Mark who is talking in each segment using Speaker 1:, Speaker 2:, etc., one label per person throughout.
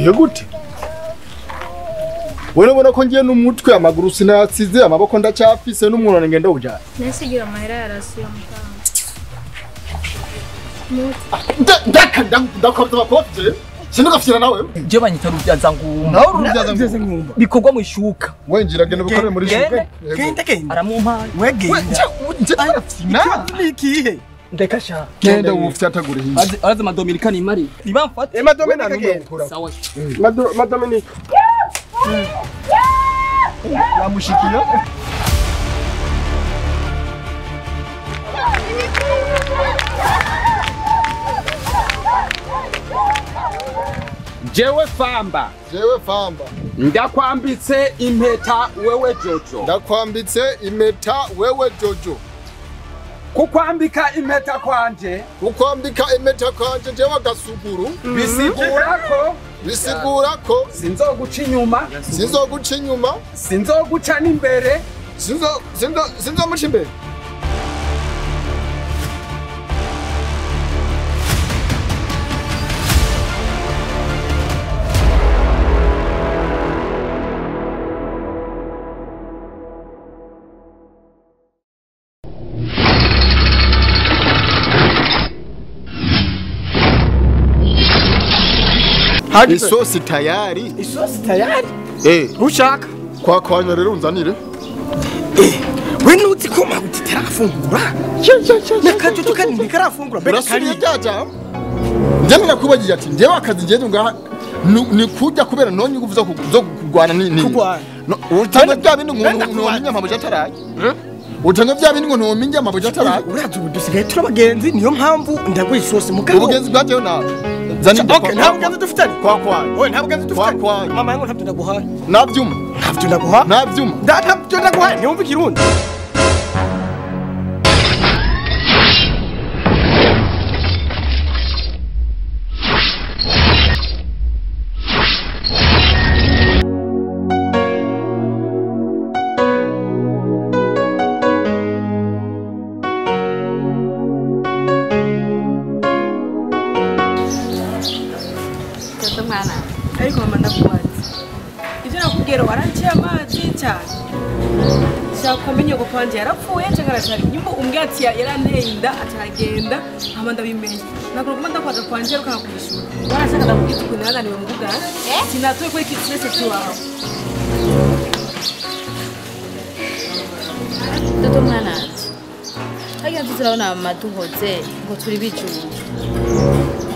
Speaker 1: Iyo gute? Wewe ubona ko ngiye n'umutwe amaguru sinasize amaboko ndacyafise n'umwunane ngenda ujana.
Speaker 2: Nasigira amahera yarasiyo mutanga.
Speaker 1: Ndaka ndakobza bakofje. Sinugafyira nawe.
Speaker 3: Je banyita rubyaza ngumba.
Speaker 1: Nawe rubyaza ngumba.
Speaker 3: Bikorwa mu ishuka.
Speaker 1: Wenjira genda bukore muri ishuka.
Speaker 4: Genda genda.
Speaker 3: Aramumpaye.
Speaker 4: We genda.
Speaker 1: Nje
Speaker 4: nikihe?
Speaker 3: Ndeka sha.
Speaker 1: Genda ufyatagure hiye.
Speaker 3: Araza madominika ni mari. Nibamfate.
Speaker 4: Madominika genda.
Speaker 3: Sawa.
Speaker 4: Madominika.
Speaker 1: Yamushikiye.
Speaker 5: Jewe famba.
Speaker 1: Jewe famba.
Speaker 5: Ndakwambitse impeta wewe Jojo.
Speaker 1: Ndakwambitse impeta wewe Jojo.
Speaker 5: Kukwambika impeta kwanje.
Speaker 1: Kukwambika impeta kwanje jewe gasuguru.
Speaker 5: Bisigura ko.
Speaker 1: Bisigura ko.
Speaker 5: Sinzoguca inyuma.
Speaker 1: Sinzoguca inyuma.
Speaker 5: Sinzoguca n'imbere.
Speaker 1: Sinzomuca imbere. Isosi tayari.
Speaker 4: Isosi tayari?
Speaker 1: Eh.
Speaker 4: Ushaka?
Speaker 1: Kwa kwanya rero unzanire.
Speaker 4: Eh. We nuzi ko mabuti tarafungura. Nakajojo kandi ntikarafungura mbere
Speaker 1: kari. Urasubiye Nje nakubagiye ati njewe akazi nje ngaha ni kujya kubera nonye uvuza zo kugwana ni.
Speaker 4: Kugwana.
Speaker 1: Utanga bya bindi ngo ntominya amabuye ataraye. Utanga bya bindi ngo ntominya amabuye ataraye.
Speaker 4: Urazi ubu dusigaye turabagenzi niyo mpamvu ndaguha isosi mugabo.
Speaker 1: Ubugenzi bwajeyo nawe.
Speaker 4: Okay, nta bugenzi dufitanye.
Speaker 1: Kwa kwa.
Speaker 4: Oye, nta bugenzi dufitanye.
Speaker 1: Kwa kwa.
Speaker 4: Mama yangu ntabyo ndaguhaye.
Speaker 1: Navyuma.
Speaker 4: Ntabyo ndaguha.
Speaker 1: Navyuma.
Speaker 4: Ntabyo ndaguhaye. Ntiwumva ikirundi.
Speaker 6: Ariko mama ndakubaza ibyo nakubwira waranciye amazi cyane shaka umenye ko kwanje yarapfuye cyangwa arashaka nyuma umbwira ati yaranteye inda ataragenda hama ndabimenya nakora kuma ndakwaza kwanje rukanga kwishura warashaka ndakubwira ukuntu yananiwe mu bugana sinatoye kuri iki stress kiwawe
Speaker 7: Toto mwana ati harya turabona mama duhoze ngo turi bijuju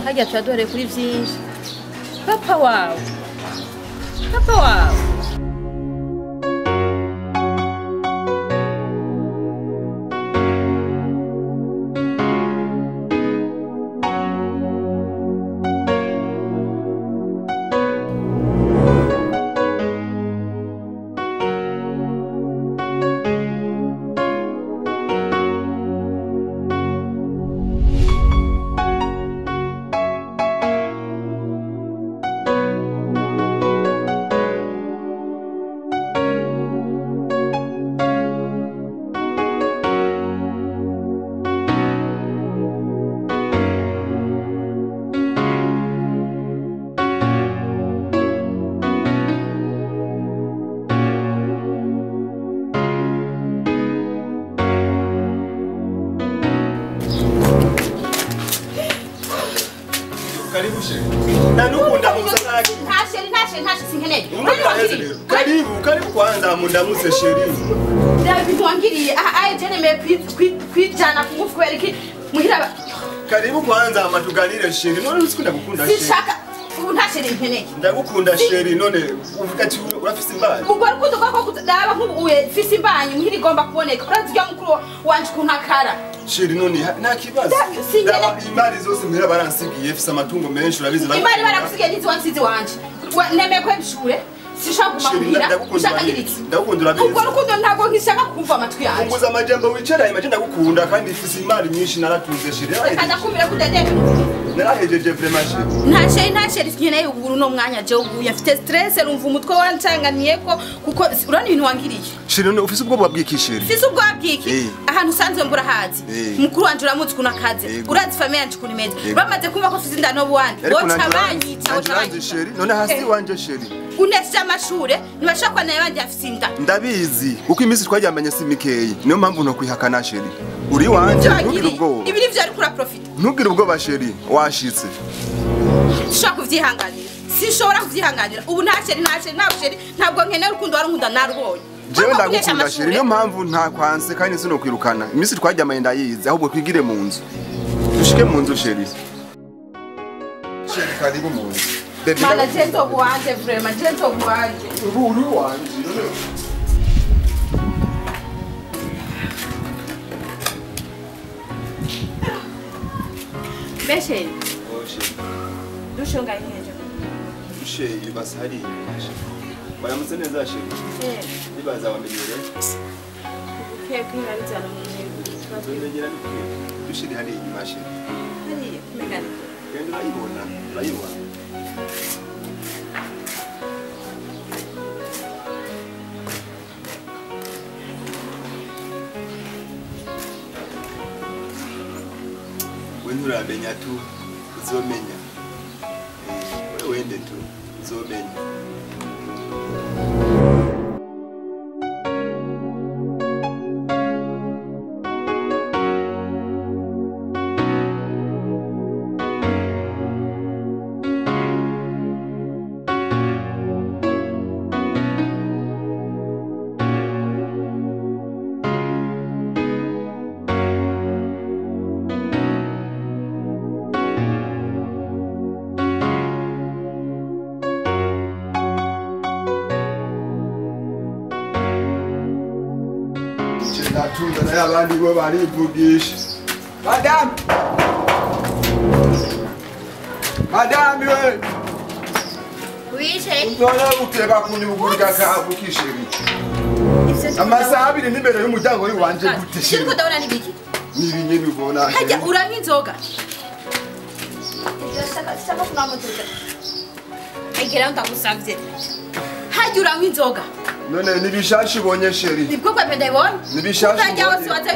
Speaker 7: harya turadore kuri byinshi. Papa wawe. Papa wawe.
Speaker 8: Karibu sheri. Ndanukunda muzanaki.
Speaker 7: Nta sheri sinkeneye.
Speaker 8: Karibu, karibu kwanza mundamutse sheri.
Speaker 7: David wangiriye aha aje nemeye kwijana ku ngufu kubera iki muhira.
Speaker 8: Karibu kwanza amatuganire sheri. None usikunda gukunda sheri.
Speaker 7: Sinshaka ubu nta sheri nkeneye.
Speaker 8: Ndagukunda sheri none uvuga ati urafise imbanyi.
Speaker 7: Ubwo rukundo kwako kudaba nk'ubu fise imbanyi muhira igomba kuboneka. Urazi rya mukuru wanje kuntakara.
Speaker 8: Sheri none nta kibazo. Imari zose muhira baransigiye fise amatungo menshi urabizi.
Speaker 7: Imari baragusigiye nizi wansizi wanje. Nemeye ko bishure. Sishaka kuguma muhira. Ushaka ngiriki.
Speaker 8: Ndagukunda urabizi.
Speaker 7: Ubwo rukundo ntago Sinshaka kumva amatwi yanjye.
Speaker 8: Unguza amajambo wicara imagine ndagukunda kandi mfise imari nyinshi naratuze chérie.
Speaker 7: Reka ndakumvira ko udadeka.
Speaker 8: Narahejeje vraiment chérie.
Speaker 7: Nta chérie nta chérie nkeneye ubu uno mwanya je uguye mfite stress rumva umutwe wancanganiye ko kuko urabona ibintu wangiriye.
Speaker 8: Chérie none ufise ubwoba bw'iki chérie?
Speaker 7: Mfise ubwoba bw'iki? Ahantu usanzwe mbura hazi. Mukuru wanje uramutse ukuntu akaze. Urazi famille yanje ukuntu imeze. Bamaze kumva ko mfise inda no buwanje. Boca banyica boca banyica.
Speaker 8: Chérie none hasi wanje chérie.
Speaker 7: Unesha amashure nibashaka kwa naye bandi afise inda.
Speaker 8: Ndabizi uko iminsi twaryamanye si mikeyi niyo mpamvu no kwihakana chérie. Uri wanje ntugire ubwoba.
Speaker 7: Ibi nivyo ari kura profit.
Speaker 8: Ntugire ubwoba chérie washitse.
Speaker 7: Sinshobora kuvyihanganira. Sinshobora kuvyihanganira. Ubu nta chérie nta chérie nta chérie ntabwo nkeneye urukundo warunkunda narubonye.
Speaker 8: Jewe ndagukunda chérie niyo mpamvu nta kwanse kandi sinokwirukana. Iminsi twaryamanye ndayizi ahubwo twigire mu nzu. Dushike mu nzu chérie. Chérie karibu mu nzu.
Speaker 7: Mana jento wanje vraiment jento wanje.
Speaker 8: Uri wanje.
Speaker 7: Beshe.
Speaker 8: Oh chérie.
Speaker 7: Dushonga inyeje.
Speaker 8: Dushe ibasari. Baramutse neza chérie.
Speaker 7: Eh.
Speaker 8: Ibaza wamenyere.
Speaker 7: Keke ngaritsana mu ntego.
Speaker 8: Tumenyera bikwiye. Dushe hari inyuma chérie.
Speaker 7: Hari megane.
Speaker 8: Genda urayibona, urayibona. We nturamenya tu uzomenya. Wewe wende tu uzomenya. Ndatunze naye abandi bo barivugisha.
Speaker 5: Madame! Madame we!
Speaker 7: Oui chérie.
Speaker 8: None uteba kunyugurika kabuki chérie. Amasaha abiri n'imbere y'umuryango w'iwanje gute chérie?
Speaker 7: Siriko ndabona nibiki?
Speaker 8: Nibi nyene ubona.
Speaker 7: Hajya uranywa inzoga. Shaka kunamutuza. Egera ndagusavye. Hajya uranywa inzoga.
Speaker 8: None nibishashi ubonye chérie.
Speaker 7: Nibwo kwa penda ibonye?
Speaker 8: Nibishashi.
Speaker 7: Utajya wose waza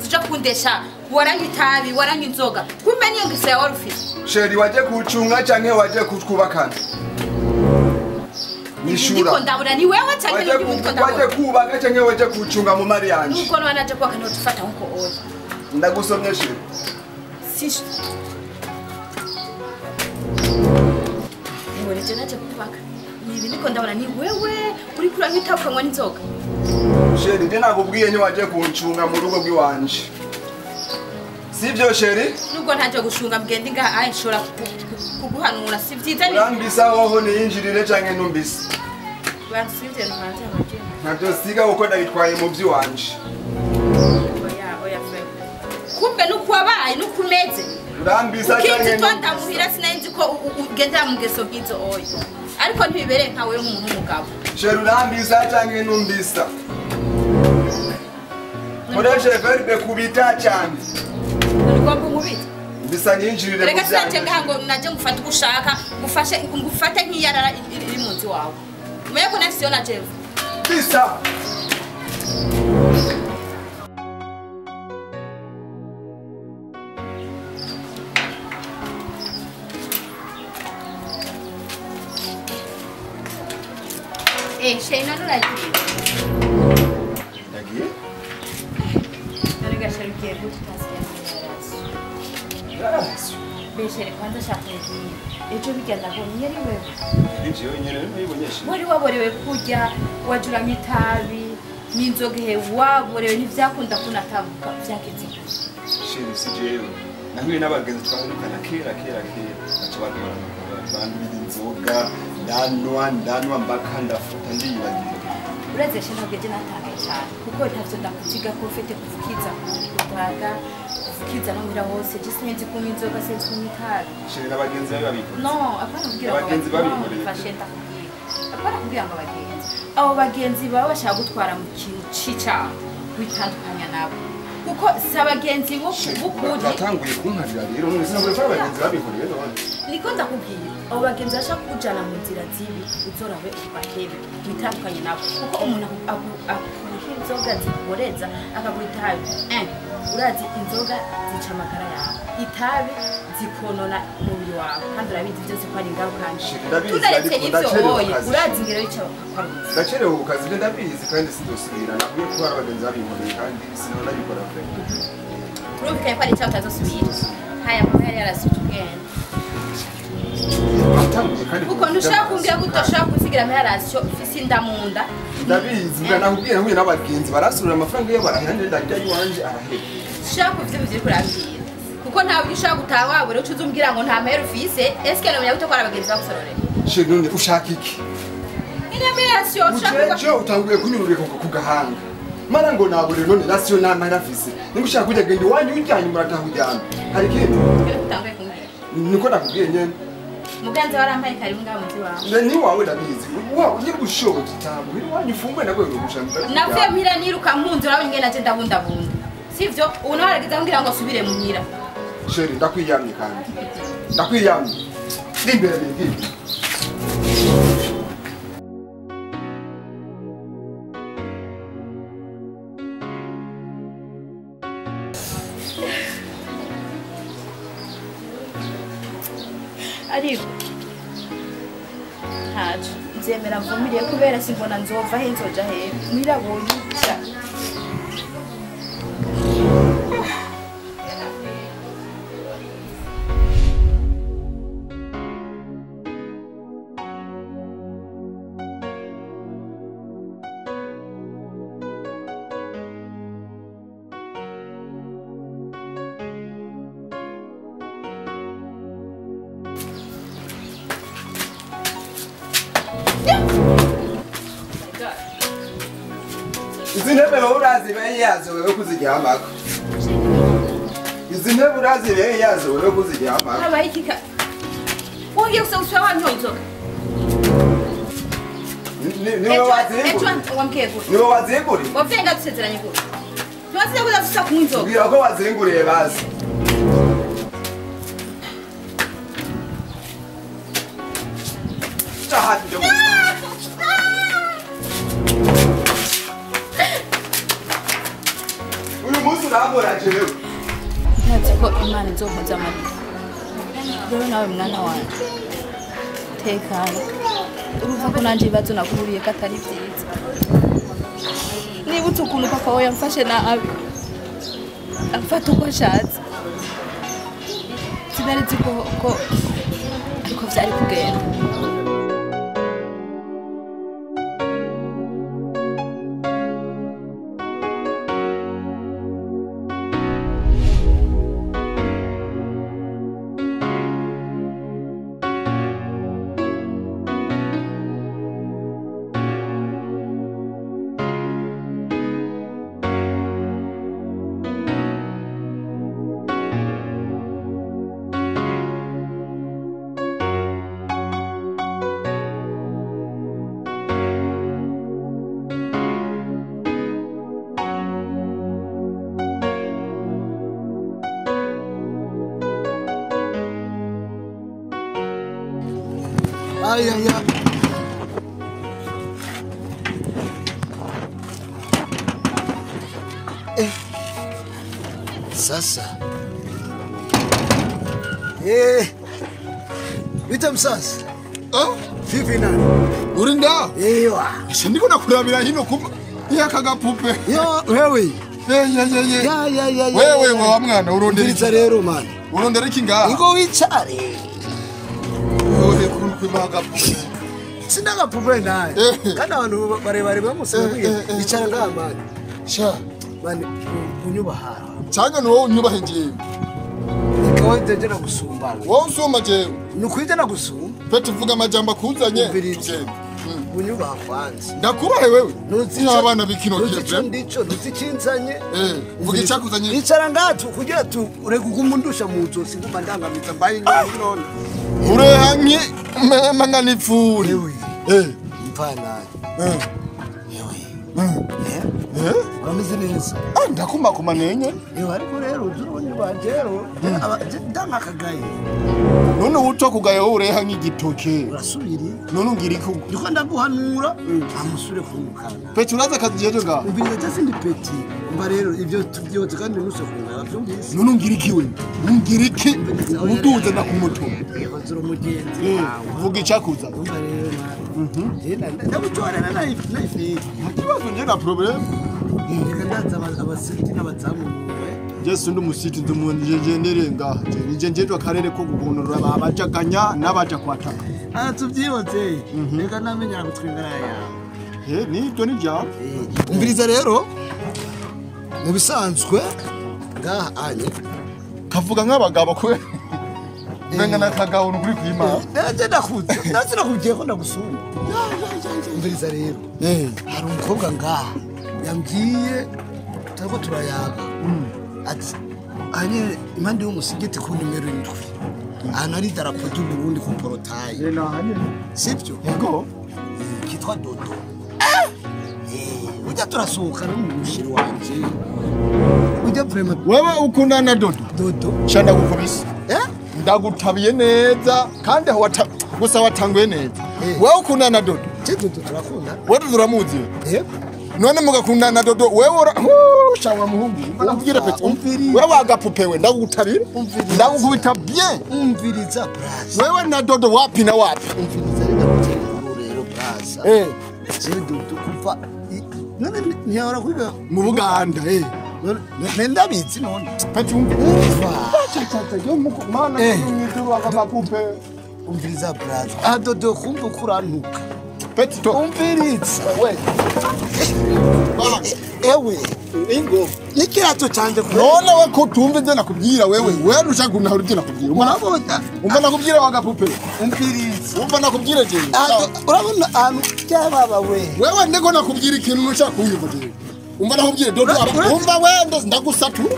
Speaker 7: uja kundesha. Waranywa itabi, waranywa inzoga. Kumbe niyo ngeso yawe wari ufise.
Speaker 8: Chérie waje kucunga canke waje kutwubakana? Nishura.
Speaker 7: Ndiko ndabona ni wewe canke ni ndiko ndabona.
Speaker 8: Waje kubaka canke waje kucunga mu mari yanje.
Speaker 7: Nuko none naje kubaka ntodufata nkuko oya.
Speaker 8: Ndagusomye chérie.
Speaker 7: Si. Ewe nije naje kubaka. Nibi niko ndabona ni wewe uri kuranywa itabi ukanywa n'inzoga.
Speaker 8: Chérie nde nakubwiye nti waje kuncunga mu rugo rw'iwanje. Sivyo chérie?
Speaker 7: Nubwo ntaje gushunga mugende ngaha ayi nshobora kuguhanura si vyiza ni.
Speaker 8: Urambisa hoho niyinjirire canke ntumbise.
Speaker 7: Bansivye ntuhanze amajye.
Speaker 8: Ntavyo siga kuko ndabitwaye mu vy'iwanje.
Speaker 7: Oya oya frère. Kumbe nuko wabaye nuko umeze.
Speaker 8: Urambisa canke
Speaker 7: ntumbise. Sinari ko ugendera mu ngeso nk'izo oya. Ariko ntibibereye nkawe nk'umuntu w'umugabo.
Speaker 8: Chérie urambisa canke ntumbisa. Koreshe verbe kubita cyane.
Speaker 7: Ugomba umubita.
Speaker 8: Mbisa nyinjirire mu
Speaker 7: Reka sinaje ngaha ngo naje ngufate uko ushaka, ngufashe ngufate nk'iyarara iri mu nzu wawe. Umenye ko nafise iyo naje.
Speaker 8: Bisa.
Speaker 7: Eh, chérie none uragiye?
Speaker 8: Ndagiye?
Speaker 7: None gasha ugiye gute utasigaye
Speaker 8: Yarasyo.
Speaker 7: Beshere kwanza shakubwira. Ejo bijya ndabonye yari wewe.
Speaker 8: Ivyo nyene nibonye chérie.
Speaker 7: Wari waborewe kurya, wajuranye itabi, n'inzoga he waborewe ntivyakunda kunatabuka vyagenze gute?
Speaker 8: Chérie si jewe. Nahuye n'abagenzi twahirukana kera kera kera. Baca bantwara mu kabari, bandurira inzoga, ndanwa mbaka ndafuta ndiyibagira.
Speaker 7: Uretse she ntabwo ejo natangaye cyane kuko ntavyo ndakuziga ko ufite kuvukiza kudraga kuvukiza no muhira hose je sinzi kunywa inzoga sinzi kunywa itabi.
Speaker 8: Chérie n'abagenzi bawe babikoze.
Speaker 7: No, apana kugira ngo
Speaker 8: abagenzi babikoreye.
Speaker 7: Fashe ndakubwira. Apana kugira ngo abagenzi. Abo bagenzi baba bashaka gutwara mu kintu c'icaha witandukanya nabo kuko si abagenzi b'ukuri
Speaker 8: batanguye kunkarira rero none sinabure ko abagenzi babihuriye none
Speaker 7: niko ndakubwira abo bagenzi bashaka kukujana mu nzira zibi uzorabe ubahebe witandukanye nabo kuko umuntu akuha inzoga zikuboreza akaguha itabi urazi inzoga zica amagara yawe itabi zikonona umubiri wawe kandi urabizi byose ko ari ingaruka mbi tunaretse n'ivyo woye urazi ingero y'icyo
Speaker 8: ndacerewe ku kazi ibyo ndabizi kandi sindosubira nakubwiye ko hari abagenzi babinkoreye kandi sinabona nabikora pe
Speaker 7: turumvikanye ko ari icyaha utazosubira haya kuko yari yarasubije ubwenge kuko ntushobora kumbwira ko udashobora kunsigira amahera ufise inda mu nda
Speaker 8: ndabizi mbwa nakubwiye nahuye n'abagenzi barasurira amafaranga iyo barahera ndarya iwanje arahera
Speaker 7: ushaka kuvyo ivyo uriko urambwira kuko ntabwo ushaka gutaha wabure uca uza umbwira ngo nta mahera ufise eske nomenya gute ko hari abagenzi bagusororera
Speaker 8: she none ushaka iki
Speaker 7: inyamirasiyo ushaka
Speaker 8: ujeje utanguye kunyururika ku gahanga mara ngo nabure none rasiyo nta mahera afise nimba ushaka kujya genda iwanyu ujyanye murataha ujyana hari ikindi
Speaker 7: utanguye kumbwira
Speaker 8: niko nakubwiye nyene
Speaker 7: muganza warampaye karibu ngaho muzi wawe
Speaker 8: ni wawe ndabizi wawe nyiri gushoboka itabu iwanyu ufungwe nabwo yogushanga
Speaker 7: navuye muhira niruka mpunzi urabona ingene naje ndabundabunda sivyo ubu nawe arageze ambwira ngo asubire muhira
Speaker 8: sheri ndakwiyamye kandi ndakwiyamye ndi imbere ngiye
Speaker 7: ariko ntaco nzemera mvumiriye kubera simbona nzova he nzoja hehe mwirabonyica
Speaker 8: Izi ntebe urazi yazo wewe kuziryamako. Izi ntebe urazi yazo wewe kuziryamako.
Speaker 7: Habaye iki ka? Wongeye gusa gusubira wanyoye inzoga.
Speaker 8: Niwe waziguriye.
Speaker 7: Wambwiye gute?
Speaker 8: Niwe waziguriye.
Speaker 7: Wavye ngadusezeranye gute? Ntiwazize kuza gusa kunywa inzoga.
Speaker 8: Mbwira ko wazinguriye bazi.
Speaker 7: Ntazi ko Imana izokoza amarira. Rero nawe mwana wanjye tekana urumva ko nanje ibibazo nakuriye ko atari byiza nibutse ukuntu papa we yamfashe nabi amfata uko ashatse sinari nzi ko ariko vyari kugenda.
Speaker 9: Ay, ay, ay. Sasa. Bita msasa.
Speaker 1: Oh?
Speaker 9: Vipi nani?
Speaker 1: Uri ngaho?
Speaker 9: Ewa.
Speaker 1: Ndiko nakurabira hino kuma yakagapupe.
Speaker 9: Yo, wewe.
Speaker 1: Ye.
Speaker 9: Ya ya ya.
Speaker 1: Wewe wa mwana urondera
Speaker 9: iki rero man.
Speaker 1: Urondera iki ngaha?
Speaker 9: Ngo wicare.
Speaker 1: Wewe kumagapupe.
Speaker 9: Sindagapupe naye. Kandi abantu barebare bamusabye icara ngaha man.
Speaker 1: Sha.
Speaker 9: Man unyubaha.
Speaker 1: Cyangwa ni wowe unyubahe jewe.
Speaker 9: Ikawa je nagusumba.
Speaker 1: Wowe usumba jewe.
Speaker 9: Nukwije nagusumba.
Speaker 1: Pe tuvuga amajambo akuzanye tugende.
Speaker 9: Unyubaha kwanza.
Speaker 1: Ndakubahe wewe. Nuzi abana bikino
Speaker 9: kiye. Ndico ntuzikinzanye.
Speaker 1: Vuga icyakuzanye.
Speaker 9: Icara ngatu kugira tu ureke kugumundusha mu nzosi nguma ndangamiza mbaye none.
Speaker 1: Urehamye mangana ipfuri.
Speaker 9: Mvana. Yewe. Urameze neza.
Speaker 1: Ndakuma kumanenye.
Speaker 9: Ariko rero uzurubonye bajero ndankakagaye.
Speaker 1: None uto kugaye ureha nk'igitoke.
Speaker 9: Urasubiri.
Speaker 1: None ungira iki?
Speaker 9: Ndiko ndaguhanura amusure kumukana.
Speaker 1: Peti uraza akazi jeje ngaho.
Speaker 9: Ubiriza cyase ndi peti. Umva rero ivyo tuvyotse kandi nuse kungara byumvise.
Speaker 1: None ungira iki we? Ungira iki? Uduze na kumuto.
Speaker 9: Uzura umugenzi wawe.
Speaker 1: Vuga icakuza.
Speaker 9: Umva rero mwana. Ndagutorera nayifi.
Speaker 1: Ikibazo nje na problem.
Speaker 9: Reka ndaza abasiti n'abazamu.
Speaker 1: Jesu ndi umusiti ndi umuntu ngaha. Nje njedwa akarere ko gugunura abajaganya n'abaja kwataka.
Speaker 9: Ah tubyibotse. Reka namenya gutwengara yawe.
Speaker 1: Nibyo ni bya.
Speaker 9: Umviriza rero mu bisanzwe ngaha anye
Speaker 1: kavuga nk'abagabo kwe. Benga nakagabo nukuri kwimana.
Speaker 9: Ndaje ndakuze. Ndaje nakubwiye ko ndagusumba. Umviriza rero. Hari umukobwa ngaha yambwiye turako turayaga. Ati anye impande y'umusigiti ku nimero 7. Ahantu hari idarapo ry'u Burundi ku porotayi. Sibyo?
Speaker 1: Yego.
Speaker 9: Kitwa Dodo. Ujya turasohokana n'umushiri wanje. Ujya vraiment
Speaker 1: wewe ukundana na Dodo.
Speaker 9: Dodo.
Speaker 1: Sha ndagukubise. Ndagutabiye neza kandi aho gusa watanguye neza. Wewe ukundana na Dodo.
Speaker 9: Je Dodo turakunda.
Speaker 1: Wewe turamuzi. None mugakundana na Dodo wewe shawa muhungu. Ndakubwira peti. Wewe agapupewe ndagutabira. Ndagukubita bien.
Speaker 9: Umviriza braza.
Speaker 1: Wewe na Dodo wapi na wapi?
Speaker 9: Umviriza rero braza. Je Dodo kuva none ntiyahora kwiga
Speaker 1: mu Buganda.
Speaker 9: Ndabizi none.
Speaker 1: Peti umva. Mana mwituru akapapupe.
Speaker 9: Umviriza braza. Ah Dodo kumva kurantuka.
Speaker 1: Peti to.
Speaker 9: Umviriza.
Speaker 1: We.
Speaker 9: Ewe.
Speaker 1: Ingo.
Speaker 9: Ikirato canje
Speaker 1: kure. None we ko tumve nakubwira wewe. Wewe ushaka kunahura ibyo nakubwira.
Speaker 9: Urabona?
Speaker 1: Umva nakubwira wagapupe.
Speaker 9: Umviriza.
Speaker 1: Umva nakubwira je.
Speaker 9: Urabona ahantu byababa we.
Speaker 1: Wewe ndiko nakubwira ikintu ushaka kunyumva je. Umva nakubwira Dodo umva wende ndagusatura.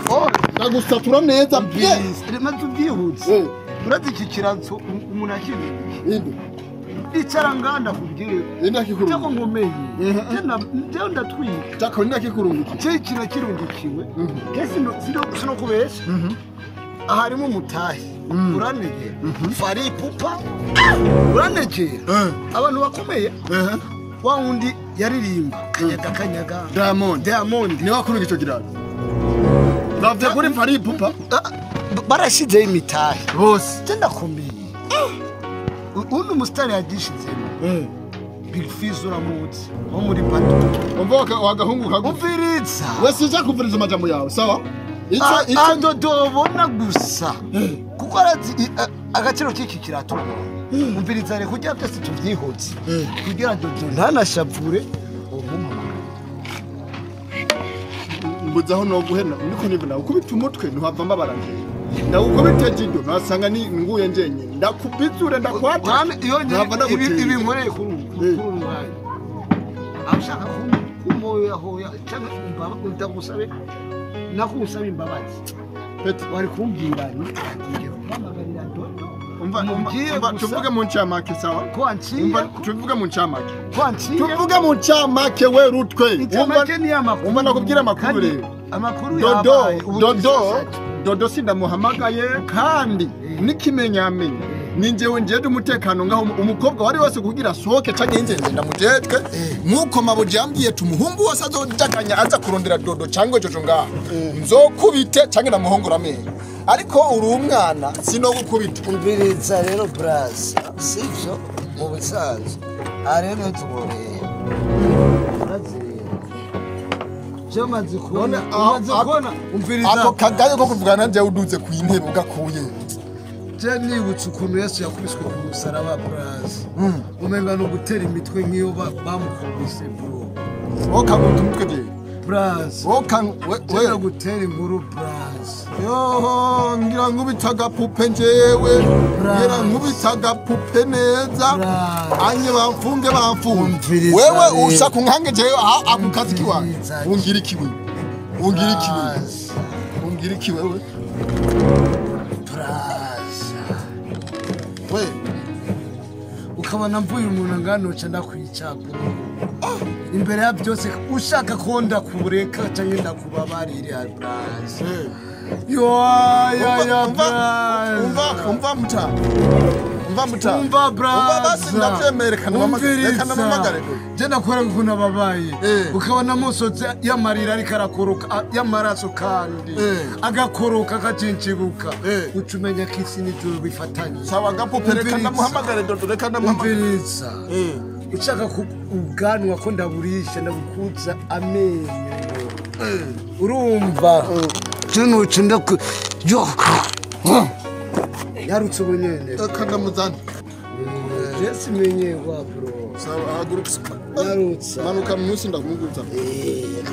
Speaker 1: Ndagusatura neza bien.
Speaker 9: Rema tubyihutse. Urazi iki kiratso umuntu akiri.
Speaker 1: Inde.
Speaker 9: Icara nganda kubwire.
Speaker 1: Inde kikurungu.
Speaker 9: Cyako ngomeye. Je ndatwika.
Speaker 1: Cyako inde kikurungu.
Speaker 9: Cyo kira kirungikiwe. Kesi sino kubesha. Harimo umutahi. Uranegera. Fari pupa. Uranegera. Abantu bakomeye. Wa wundi yaririmba kanyaga kanyaga.
Speaker 1: Diamond.
Speaker 9: Diamond.
Speaker 1: Ni wakurunga ico kiraro. Bavye kuri Fari pupa.
Speaker 9: Barashize imitahe.
Speaker 1: Bose.
Speaker 9: Je ndakomeye. Uno mustari yagishizemo. Big Fizz uramutse wo muri Pato.
Speaker 1: Umva wagahungu kagufi.
Speaker 9: Umviriza.
Speaker 1: Wese uza kuviriza amajambo yawe, sawa? Ico
Speaker 9: Dodo ubona gusa. Kuko arazi agaciro k'iki kirato. Umviriza rero kugira byose tuvyihutse. Kugira Dodo ntanashavure umumama.
Speaker 1: Mbuzaho no guhena ndiko nibona ukubita umutwe ntuhava mbabaranje. Ndagukubita jido nasanga ni nguye njenye ndakubizure ndakwata
Speaker 9: ibi nkoreye kuri umwanya ashaka kumoya hoya cyangwa ndagusabe nakusaba imbabazi
Speaker 1: peti
Speaker 9: wari kumbwira ni mpamagarira Dodo
Speaker 1: umva tuvuge mu ncamake sawa
Speaker 9: umva
Speaker 1: tuvuge mu ncamake tuvuge mu ncamake we rutwe umva nakubwira amakuru rero
Speaker 9: amakuru yabaye
Speaker 1: Dodo Dodo sindamuhamagaye kandi nikimenyamenye ninjewe njeje umutekano ngaho umukobwa wari wese kugira sohoke canke inzenze ndamujejwe nkuko mabuji yambwiye tumuhungu wose azodaganya aza kurondera Dodo cyangwa Jojo ngaho nzokubite canke ndamuhongora amenyo ariko uri umwana sino gukubita.
Speaker 9: Umviriza rero braza sivyo mu bisanzwe arero tuboreye maze kubona umviriza
Speaker 1: ako kagayo ko kuvugana nje uduze ku intebe ugakuye.
Speaker 9: Je nibutse ukuntu Yesu yakubiswe ku musaraba braza. Umenga no gutera imitwe nk'iyo bamukubise bro.
Speaker 1: Woka umutwe je.
Speaker 9: Braza.
Speaker 1: Woka
Speaker 9: we gutera inkuru braza.
Speaker 1: Yoho ngira nkubitaga pupe njewe. Ngira nkubitaga pupe neza. Anye bamfunge bamfunge. Wewe ushaka unkange jewe ako kazi kiwa. Ungira ikiwe. Ungira ikiwe. Ungira ikiwe wewe.
Speaker 9: Braza.
Speaker 1: We
Speaker 9: ukabona mvuye umuntu nganoca ndakwica bro. Imbere ya byose ushaka ko ndakureka cyangwa ndakubabarira braza. Yo ya ya
Speaker 1: umva muta. Umva muta.
Speaker 9: Umva braza.
Speaker 1: Umva basi ndavyemerekana mama.
Speaker 9: Je nakora ukuntu ababaye. Ukabona musotse yamarira ariko arakoroka yamaraso kandi agakoroka akacincibuka. Ucumenya ko isi n'ijuru bifatanye.
Speaker 1: Sawa gapupe reka ndamuhamagare dodo reka ndamuhamagare.
Speaker 9: Umviriza. Ushaka ubwanwa ko ndaburisha ndabukuza amenyo. Urumva. Kino cindako yo. Yarutse ubunyene.
Speaker 1: Reka ndamuzane.
Speaker 9: Jesi menye wa bro.
Speaker 1: Sawa haguruka.
Speaker 9: Yarutse.
Speaker 1: Manuka munsi ndakumugurutsa.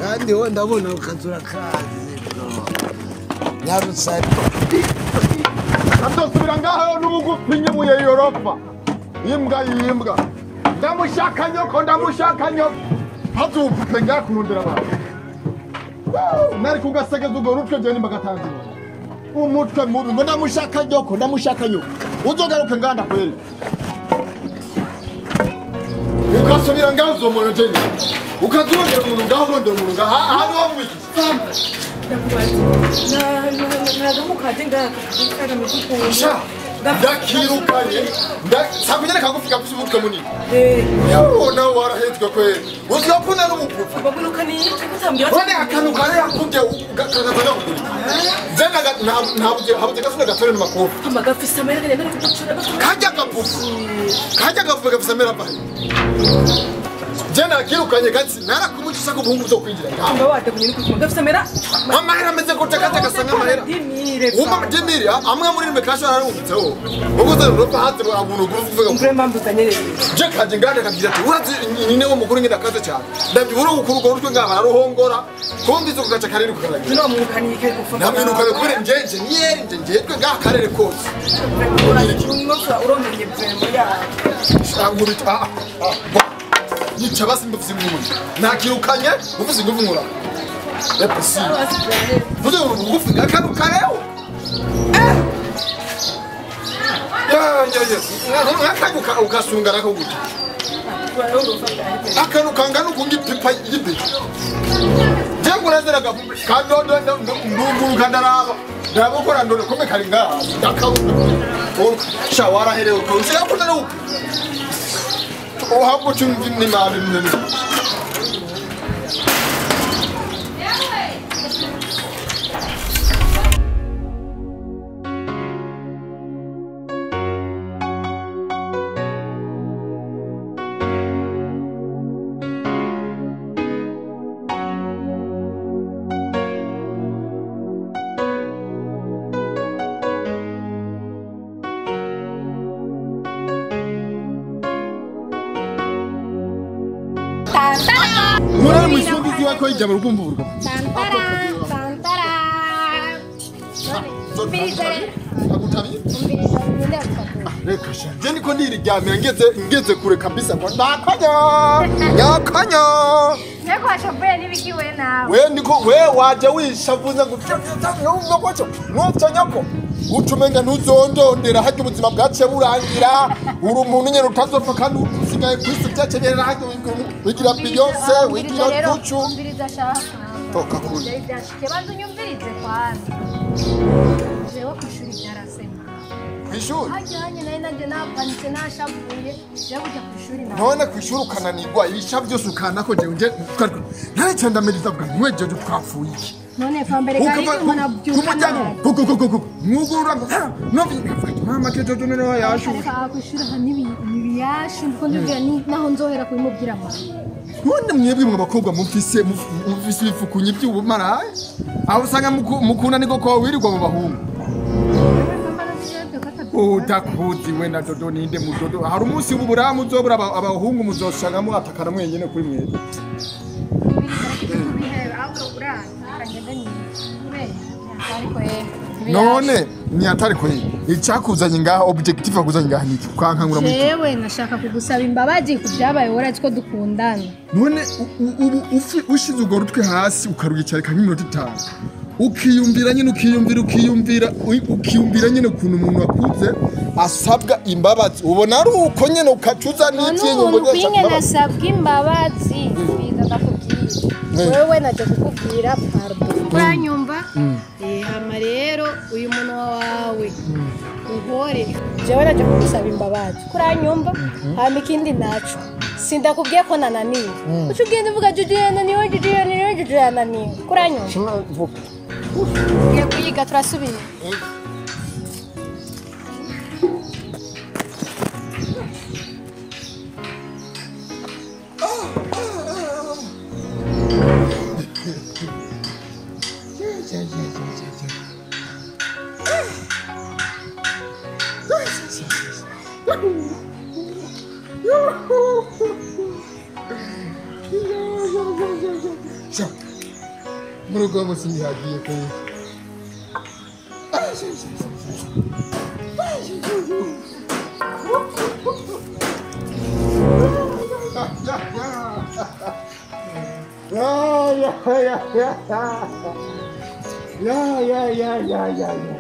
Speaker 9: Kandi wowe ndabona ukazura kazi bro. Yarutse.
Speaker 1: Azosubira ngaho n'ubugufi nyemuye Europa. Imbwa yimbwa. Ndamushaka nyoko ndamushaka nyoko. Hazupupe ngakurondera abantu. Nari kugasegeza ubwo rutwe je nimba gatanzira. Umutwe mubi ngo ndamushaka nyoko ndamushaka nyoko. Uzogaruke nganda kweli. Ukasubira ngaho uzomona je. Ukazurondera umuntu ngaho urondera umuntu ngaho aha niho mubiki.
Speaker 6: Na nagamukaje ngaha kagamije.
Speaker 1: Ndakirukanye ndakunyene kagufi gafise umutwe munini. Yo nawe warahetswe kweli. Uzokuna n'ubupupe.
Speaker 6: Bagurukani kutambira.
Speaker 1: None akantu kare yakubye kakaza kugura. Zena ntabuze habuze gasuna gatore n'amakofi.
Speaker 6: Amagafise amera kagenda kugucura.
Speaker 1: Kajya gapupe. Kajya gapupe gafise amera pahe. Jena kirukanye gatsi narakumucisha ko buhungu byo kwinjira.
Speaker 6: Amba wadakunye n'ukutuma gafise amera.
Speaker 1: Amahera ameze gute kajya gasanga amahera. Uma dimiri amwe muri mbe kasho ararungitseho. Uguze rupa hatse abuntu guvuga.
Speaker 6: Umbre mbambuzanye rero.
Speaker 1: Je kaje ngande kabwira ati urazi nyine wo mukuru ngenda kaze cyane. Ndabyibura ukuru go rutwe ngaba aruhongora. Kumbiza kugaca karere kukaragira.
Speaker 6: No mwukaniye kare kufa.
Speaker 1: Namwinukane kubera njenje nyeri nje njetwe ngakarere kose.
Speaker 6: Uromenye vremo ya.
Speaker 1: Shangurita. Yica basi mvuze ingufu. Nakirukanye mvuze ingufu ngura. Epsi. Mvuze ingufu ngakarukareho. Ya ya ya. Ngakaruka ukasunga nako gute. Akaruka ngana ukungipipa yibi. Jengurazera gapupe. Kandondo ndunguruka ndaraba. Ndabukora ndone kome kari ngaha. Ndakaruka. Shawara herewe ko. Ushaka no. Ohabwo chumvi nimali mnene. Ijambo rukumvurwa. Reka sha. Je niko ndiriryamira ngeze kure kabisa ngo ndakanya. Nyakanya.
Speaker 2: Nako ashabuye nibikiwe nawe.
Speaker 1: We niko we waje wishavuza ngo nyoko nyoko nyoko. Ucumenga ntuzondondera hajya ubuzima bwace burangira. Uri umuntu nyene utazopfa kandi usigaye kwisi byakenyerera hajya wigira Beyonce wigira Gucci.
Speaker 2: Umviriza shaka.
Speaker 1: Toka kuri.
Speaker 2: Banza unyumvirize kwanza. Jewe kwishuri byarasema.
Speaker 1: Kwishuri?
Speaker 2: Hajyanye naye nanje napanitse nashavuye. Jewe kujya kwishuri nawe.
Speaker 1: None kwishuri ukananirwa ibisha byose ukanako jewe nje nare ndamiriza bwa mwejeje twapfuye iki.
Speaker 2: None pambere kari umuntu abyuka.
Speaker 1: Go. Mwugurura no mama kejo none yashu.
Speaker 2: Kwishuri ha nibiyashu ndiko ndibwira naho nzohera kubimubwira mama.
Speaker 1: None mwebwe mwe bakobwa mufise ibifukunyi by'ubumaraye aho usanga mukunda niko ko wirirwa mu bahungu. Utakuzi we na dodo ninde mudodo hari umunsi w'uburamu uzobura abahungu muzosangamo atakana mwenyene kuri mwebwe. None ni atari ko icyakuzanye ngaha objective akuzanye ngaha niki ukankangura mu
Speaker 2: Jewe nashaka kugusaba imbabazi kubyabaye worazi ko dukundana.
Speaker 1: None ubu ushize ugo rutwe hasi ukarugicarika nk'iminota 5 ukiyumvira nyine ukiyumvira nyine ukuntu umuntu akuze asabwa imbabazi ubona ari uko nyene ukacuza
Speaker 2: None
Speaker 1: n'ivyinyo
Speaker 2: umuntu
Speaker 1: ngo
Speaker 2: kwinge nasabwa imbabazi biza ndakubwira wewe naje kukubwira pardon uranyumva. Hama rero uyu munwa wawe uhore jewe naje kugusaba imbabazi kuranyumva. Hama ikindi naco sindakubwiye ko nananiwe uca ugenda uvuga juju yananiwe, juju yananiwe, juju yananiwe kuranyumva. Ngiye kuyiga turasubira.
Speaker 1: Mu rugo singihagiye kuba. Ya ya ya ya ya ya.